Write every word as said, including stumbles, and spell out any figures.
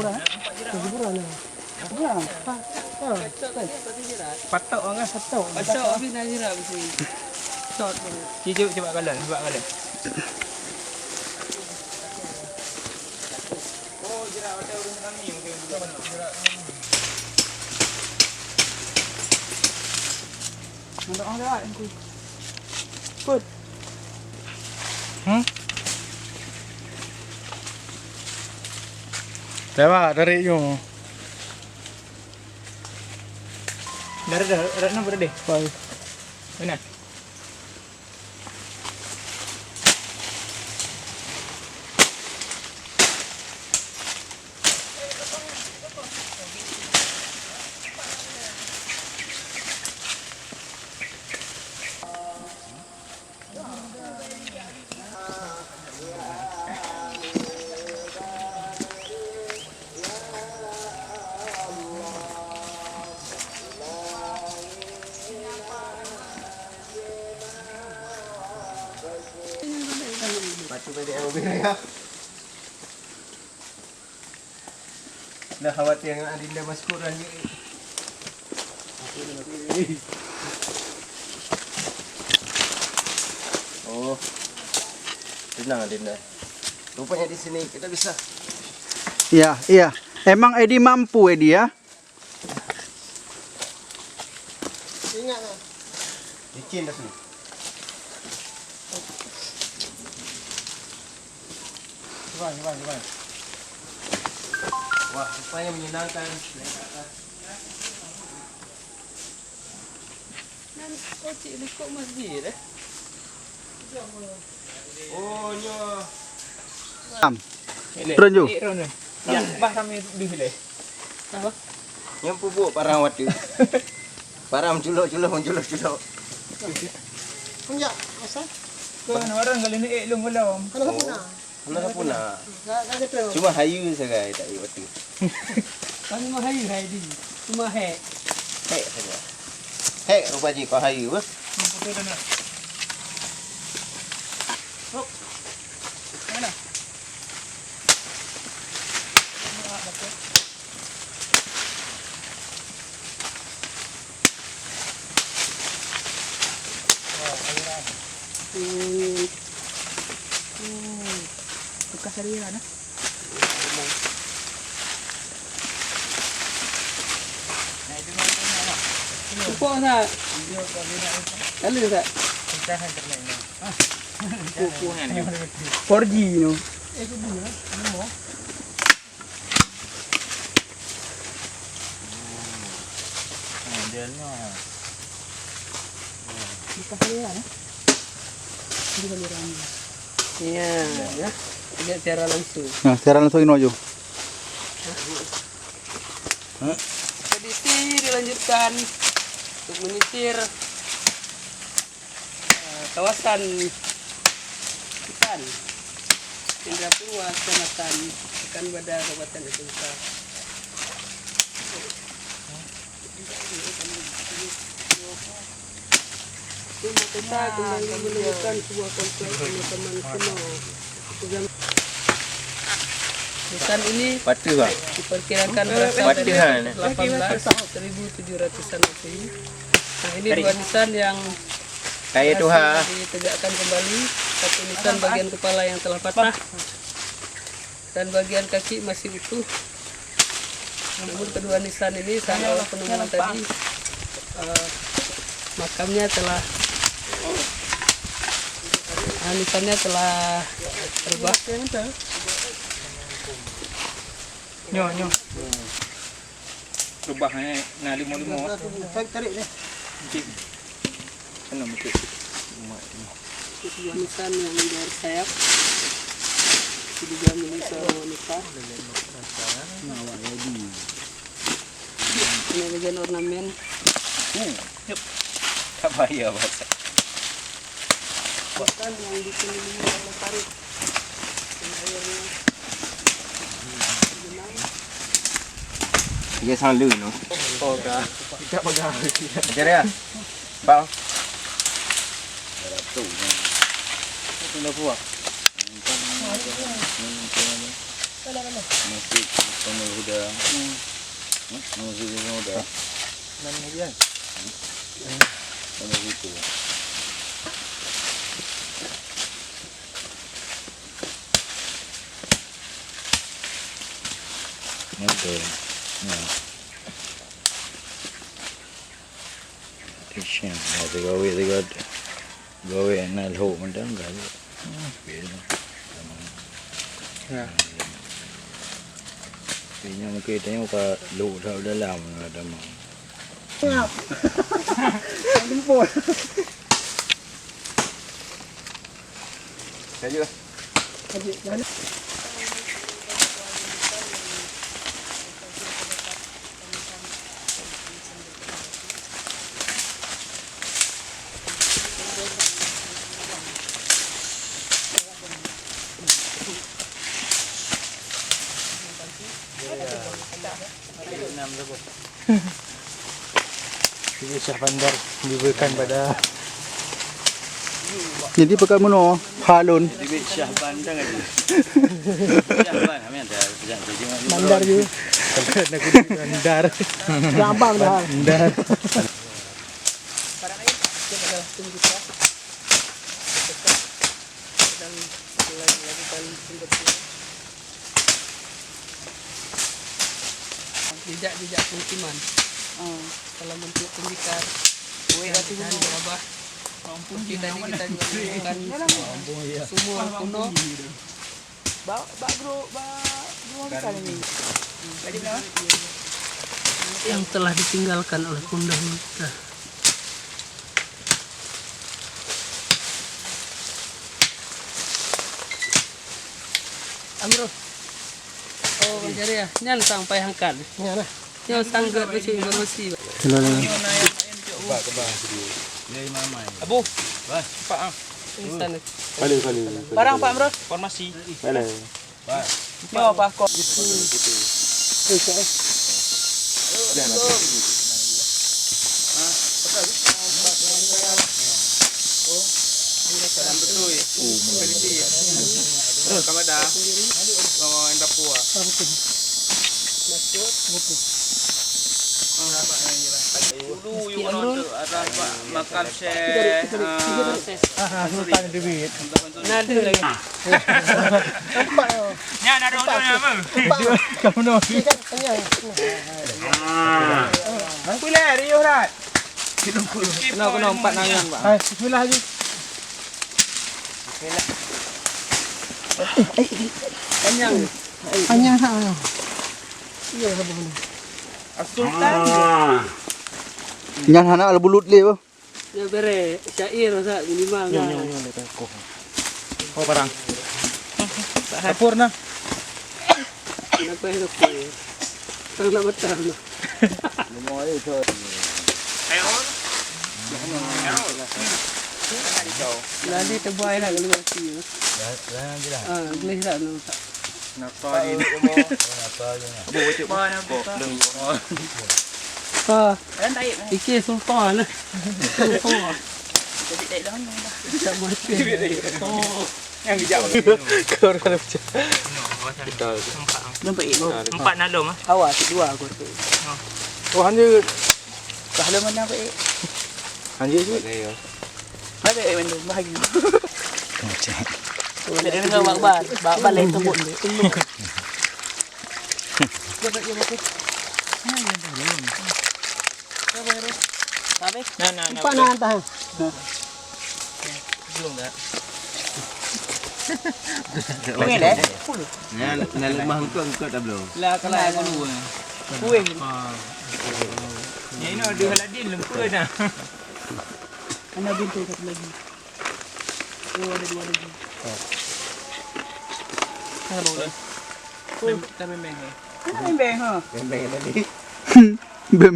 Hiburan ya. Hiburan. Ha, ha. Patok orang kan? Patok. Patok habis nak jirat besi. Shot. Cuba, cuba galon, cuba galon. Mandok orang lewat, Engku. Put. Hmm? Lewat, tarik nyoe. Dah reda, reda, reda, reda. Baik. Mana? Baca balik Abu Hurairah. Dah khawatir dengan adinda masuk ranjit. Oh. Tenang, adinda. Rupanya di sini kita bisa. Iya, iya. Emang Edi mampu, Edi, ya? Ingat lah. Licin dah sini. Cuba, cuba, cuba. Wah, rupanya menyenangkan. Nan, oh, cik likot masjid, eh? Oh, nyoe. Am. Turun ju. Eh, turun, turun. Ya, bah kami di sini. Apa? Nyang pupuk parang watèe. Parang culok-culok, culok-culok. Enggak, masa? Kau orang kali ni, eh, lom belum? Kalau aku nak. Hana sapeue na. Ka, ka geutreun. Cuma hayeue sagai tak yue watèe. Kami mah hayeue hai di. Cuma hek. Hek sagai. Hek rupa jih kau hayeue beuh. Hmm, betul dah. Hop. Mana? Hmm. Hmm. Bekas dari mana? Cukup, Ustaz. Lalu, Ustaz. Four G, you know. Modelnya. Buka saluran, eh? Buka saluran. Iya, ya. Lihat siaran langsung. Nah, siaran langsung ini aja. Ekspedisi dilanjutkan untuk menyisir eh, kawasan hutan Indra Purwa, Kecamatan Pekanbadak, Kabupaten S M K. Pemerintah kembali menemukan sebuah kompleks pemakaman kuno. Nisan ini Patut lah. Diperkirakan berasal dari Patut lah. Delapan belas, seribu tujuh ratusan Masehi. Nah, ini dua nisan yang Kaya Tuha. Berhasil ditegakkan kembali. Satu nisan bagian kepala yang telah patah dan bagian kaki masih utuh. Namun kedua nisan ini saat awal penemuan tadi eh, makamnya telah eh, nisannya telah berubah. Nyoh, nyoh. Rubah, eh, na limo-limo. Tarik, tarik deh. Cik. Kena mungkin. Kedua nisan yang dari sayap. Kedua nisan wanita. Ini bagian ornamen. Uh, yup. Tak bahaya, Pak. Bukan yang di sini yang tarik. Dia sang le no. Oh, ka. Tidak pegang. Ajar ya. Bang. Satu. Satu dah buah. Masjid Nurul Huda. Hmm. Hmm, Masjid Nurul Huda. Nan lagi kan? Hmm. Sama situ. Ada. Nah. Tisha, ya, tiga wik, tiga, tiga wik na lhok mantong ka. Hmm, beda. Ya. Tapi nyoe mungkin tengok ka lhok dah dalam, ada mah. Ngap. Lempur. Lanjutlah. Lanjut, mana? Jadi Syah Bandar diberikan pada. Jadi pekan meunoe, Halun. Jadi Syah Bandar aja. Syah Bandar, kami ada, ada, ada, ada. Bandar juga. Bandar. Gampang dah. Bandar. Barang lain, dia adalah tim kita. Dan selain melakukan tim berkuda, jejak-jejak pemukiman. Hmm. Dalam bentuk tembikar. Weh, dan berubah. Seperti tadi kita juga menemukan sumur kuno. Ba, ba gru, ba gru kan ini. Tadi berapa? Yang telah ditinggalkan oleh Bunda Mita. Amrul. Oh, jadi ya, nyan sampai angkat. Nyan lah. Nyoe sanggeut beusi, beusi. Abu. Pak, ah. Pingsan. Kali, kali, kali. Barang, Pak Amrul. Formasi. Mana? Nyoe apa kok? Dulu you want to ada makan share. Ah, Sultan duit. Nada lagi. Nampak tu. Nyan ada orang apa? Nampak. Kamu nak. Ni kan tanya. Aku lah, Rio Rat. Kena, kena empat tangan, Pak. Hai, bismillah je. Kenyang. Kenyang tak? Iya, sabar ni. Sultan. Nyan hana ada bulut le, bah. Ya, bere, syair, Ustaz, minimal. Nyoh, nyoh, nyoh, nyoh, nyoh. Oh, barang. Dapur nah. Kenapa ya, dapur? Tang nak betul nah. Ayo. Nanti terbuai lah kalau mati. Ah, boleh tak nak? Napa ni? Napa ni? Apa? Iké sultan. Sultan. Tak mati. Yang bijak. Keluar dalam pecah. Kita. Nampak, eh? Empat na lom, ah. Awak, dua aku. Oh, hanya. Dah lom mana, eh? Hanya je. Mana, eh, mana? Bahagia. Macam. Nak dengar Bak Bar. Bak Bar lain sebut ni. Nah, nah, nah. Empat na tahan. Belum dah. Okey, deh. Nah, nah, lemah engkau, engkau dah belum. Lah, kalau aku dua. Kuih. Ah. Yang ini ada Aladin, lupa dah. Ana bintu satu lagi. Oh, ada dua lagi. Oh. Ada dua lagi. Oh, kita bembeng, eh. Kita bembeng, ha? Bembeng tadi. Bembeng.